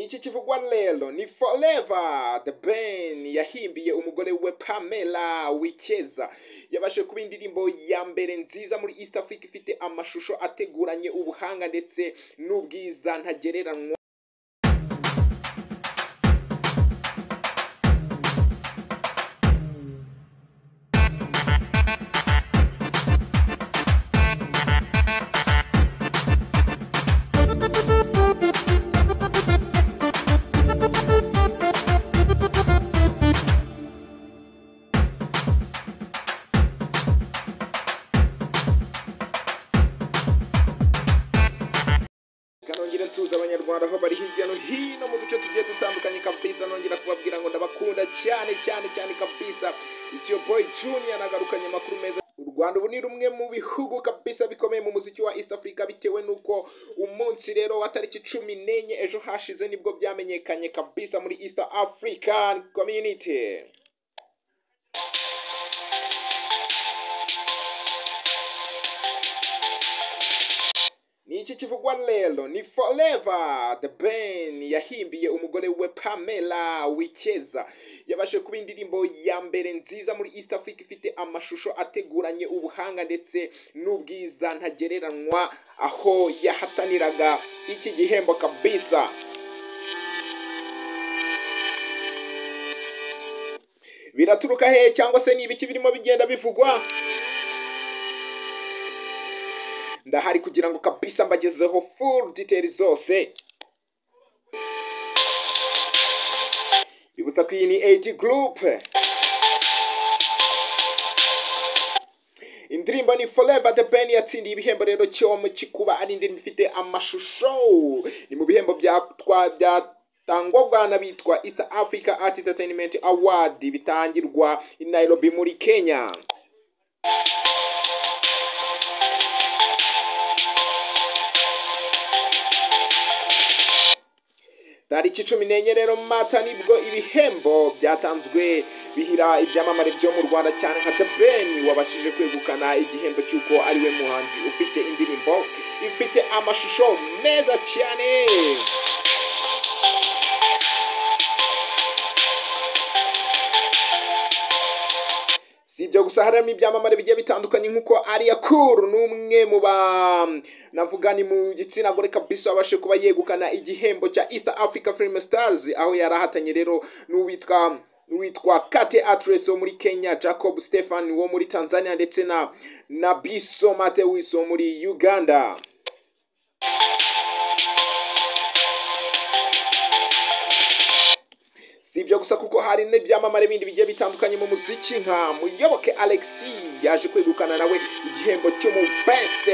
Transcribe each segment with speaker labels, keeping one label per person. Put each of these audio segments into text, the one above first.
Speaker 1: Iki kivugwa rero ni Forever The Ben yahimbiye umugore we Pamela Wikeza, yabashe kuba indirimbo ya mbere nziza muri East Africa ifite amashusho ateguranye ubuhanga ndetse n'ubwiza ntagereranywa. Nongera nsuhuza abanyarwanda aho bari hirya no hino mu duce tugiye dutandukanye kabisa, nongera kubabwira ngo ndabakunda cyane cyane cyane kabisa. It's your boy Junior, nagarukanye amakuru meza. U Rwanda ubu ni rumwe mu bihugu kabisa bikomeye mu muziki wa East Africa, bitewe nuko umunsi rero wa tariki 14 ejo hashize nibwo byamenyekanye kabisa muri East African Community. Iki kivugwa rero ni Forever The Ben yahimbiye umugore we Pamela Wikeza, yabashe kuba indirimbo ya mbere nziza muri East Africa ifite amashusho ateguranye ubuhanga ndetse n'ubwiza ntagereranywa, aho yahataniraga iki gihembo kabisa. Biraturuka he cyangwa se ni ibiki birimo bigenda bivugwa? Ndahari kugira ngo kabisa mbagezeho full details zose. Bibutsa ko iyi ni AT Group. Indirimbo ni Forever The Ben yatsindiye ibihembo rero cyo mu kikuba ari indirimbo ifite amashusho. Ni mu bihembo byatangwa n'abitwa East Africa Art Entertainment Award bitangirwa i Nairobi muri Kenya. Tariki 14 rero Mata nibwo ibihembo byatanzwe bihira ibyamamare byo mu Rwanda cyane nka The Ben wabashije kwegukana igihembo cy'uko ari we muhanzi ufite indirimbo ifite amashusho meza cyane. Si ibyo gusa, harimo ibyamamare bigiye bitandukanye nk'uko Alliah Cool n'umwe mu ba navuga ni mu gitsina gore kabisa wabashe kuba yegukana igihembo cya East Africa Film Stars, aho yarahatanye rero n'uwitwa Kate Atres wo muri Kenya, Jacob Stefan wo muri Tanzania ndetse na Biso Matewis wo muri Uganda. Si ibyo gusa kuko hari n'ibyamamare bindi bigiye bitandukanye mu muziki nka Muyoboke Alexi yaje kwegukana nawe igihembo cyo mu Best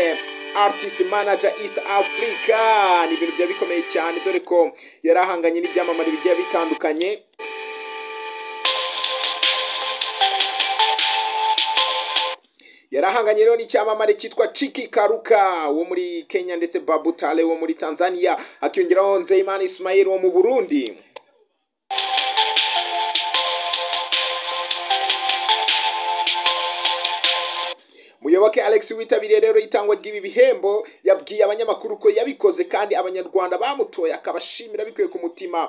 Speaker 1: Artist Manager East Africa. Ni ibintu byari bikomeye cyane dore ko yarahanganye n'ibyamamare bigiye bitandukanye. Yarahanganye rero n'icyamamare cyitwa Chiki Karuka wo muri Kenya ndetse Babu Tale wo muri Tanzania, akiyongeraho Nzeyimana Ismail wo mu Burundi. Muyoboke Alex witabiriye rero itangwa ry'ibi bihembo yabwiye abanyamakuru ko yabikoze kandi abanyarwanda bamutoye akabashimira bikuye ku mutima.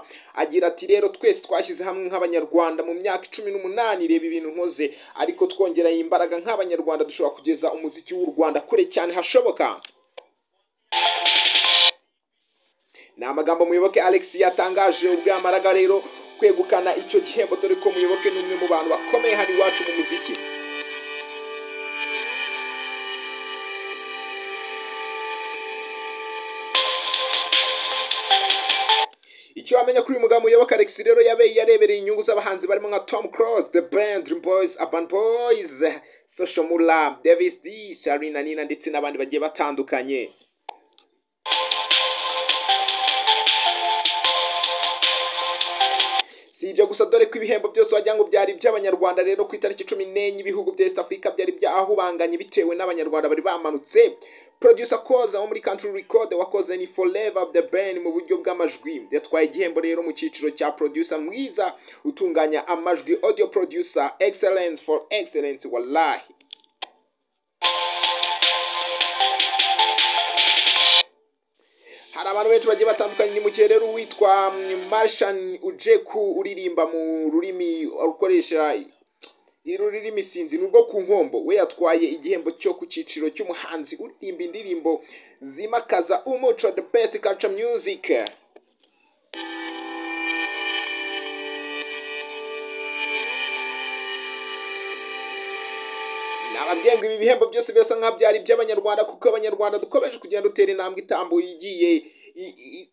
Speaker 1: Agira ati rero twese twashyize hamwe nk'abanyarwanda mu myaka 18, reba ibintu nkoze, ariko twongera imbaraga nk'abanyarwanda dushobora kugeza umuziki w'u Rwanda kure cyane hashoboka. Ni amagambo Muyoboke Alex yatangaje ubwo yamaraga rero kwegukana icyo gihembo, dore ko Muyoboke ni umwe mu bantu bakomeye hano iwacu mu muziki. Icyo wamenya kuri uyu mugabo Muyoboke Alex rero yarebereye inyungu z'abahanzi barimo nka Tom Close, The Band, Dream Boys, Urban Boys, Social Mula, Davis D, Sharina Nina ndetse n'abandi bagiye batandukanye. Si ibyo gusa dore ko ibihembo byose wagira ngo byari iby'abanyarwanda rero ku itariki 14 ibihugu bya East Africa byari byahubanganye bitewe n'abanyarwanda bari bamanutse. Producer Koza wo muri Country Record wakoze ni Forever The Ben mu buryo bw'amajwi, yatwaye igihembo rero mu cyiciro cya producer mwiza utunganya amajwi, audio producer excellence for excellence, wallahi. Hari Hari abantu benshi bagiye batandukanye. Ni mu gihe rero uwitwa Marshan Ujeku uririmba mu rurimi ukoresha ururimi, sinzi nubwo ku nkombo, we yatwaye igihembo cyo ku cyiciro cy'umuhanzi uririmba indirimbo zimakaza umuco, the best culture music. Nababwiye ngo ibi bihembo byose birasa nkaho byari iby'Abanyarwanda, kuko Abanyarwanda dukomeje kugenda dutera intambwe itambuye igiye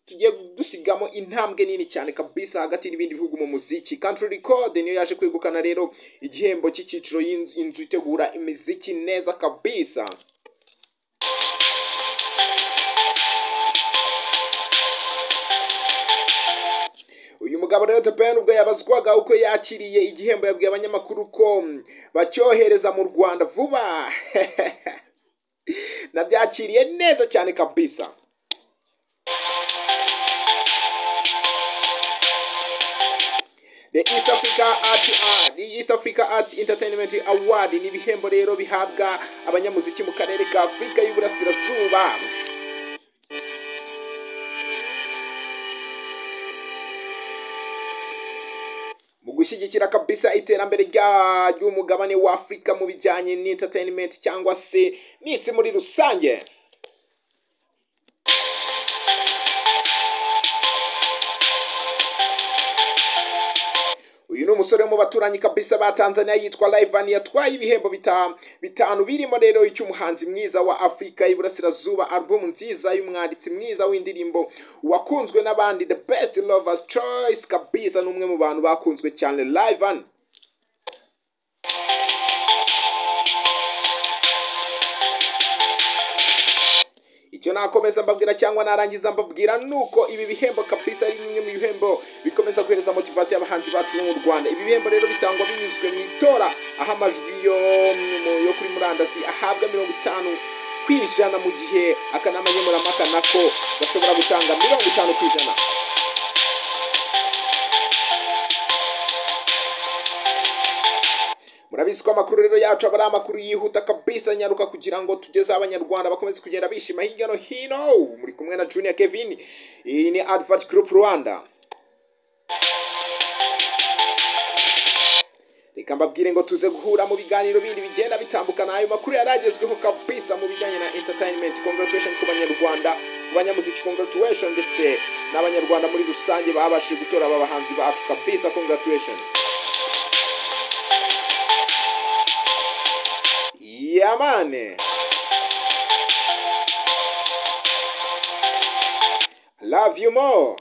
Speaker 1: tugiye dusigamo intambwe nini cyane kabisa hagati y'ibindi bihugu mu muziki. Country Record niyo yaje kwegukana rero igihembo cy'icyiciro y'inzu itegura imiziki neza kabisa. Uyu mugabo rero The Ben, ubwo yabazwaga uko yakiriye igihembo, yabwiye abanyamakuru ko bacyohereza mu Rwanda vuba. Nabyakiriye neza cyane kabisa. The East Africa Art Entertainment Award ni ibihembo rero bihabwa abanyamuziki mu karere ka Afurika y'Uburasirazuba. Mu gushyigikira kabisa iterambere ry'umugabane wa Afurika mu bijyanye n'entertainment cyangwa se n'isi muri rusange. Uyu ni umusore wo mu baturanyi kabisa ba Tanzania yitwa Rayvanny, yatwaye ibihembo bitanu birimo rero icy'umuhanzi mwiza wa Afurika y'Iburasirazuba, album nziza y'umwanditsi mwiza w'indirimbo wakunzwe n'abandi, the best lovers choice kabisa, ni umwe mu bantu bakunzwe cyane Rayvanny. Icyo nakomeza mbabwira cyangwa narangiza mbabwira nuko ibi bihembo kabisa ari bimwe mu bihembo bikomeza guhereza motivation y'abahanzi bacu bo mu Rwanda. Ibi bihembo rero bitangwa binyuzwe mu itora, aho amajwi yo kuri murandasi ahabwa 50%, mu gihe akanama nkemurampaka nako gashobora gutanga 50%. Murabizi ko amakuru rero yacu aba ari amakuru yihuta kabisa, nyaruka kugira ngo tugeze Abanyarwanda bakomeze kugenda bishima hirya no hino. Muri kumwe na Junior Kevin, iyi ni Advert Group Rwanda. Reka mbabwire ngo tuze guhura mu biganiro bindi bigenda bitambukana. Ayo makuru yaragezweho kabisa mu bijyanye na entertainment. Congratulations ku Banyarwanda, ku banyamuziki, congratulations, ndetse n'Abanyarwanda muri rusange babashije gutora aba bahanzi bacu kabisa, congratulations. Yamane. Love you more.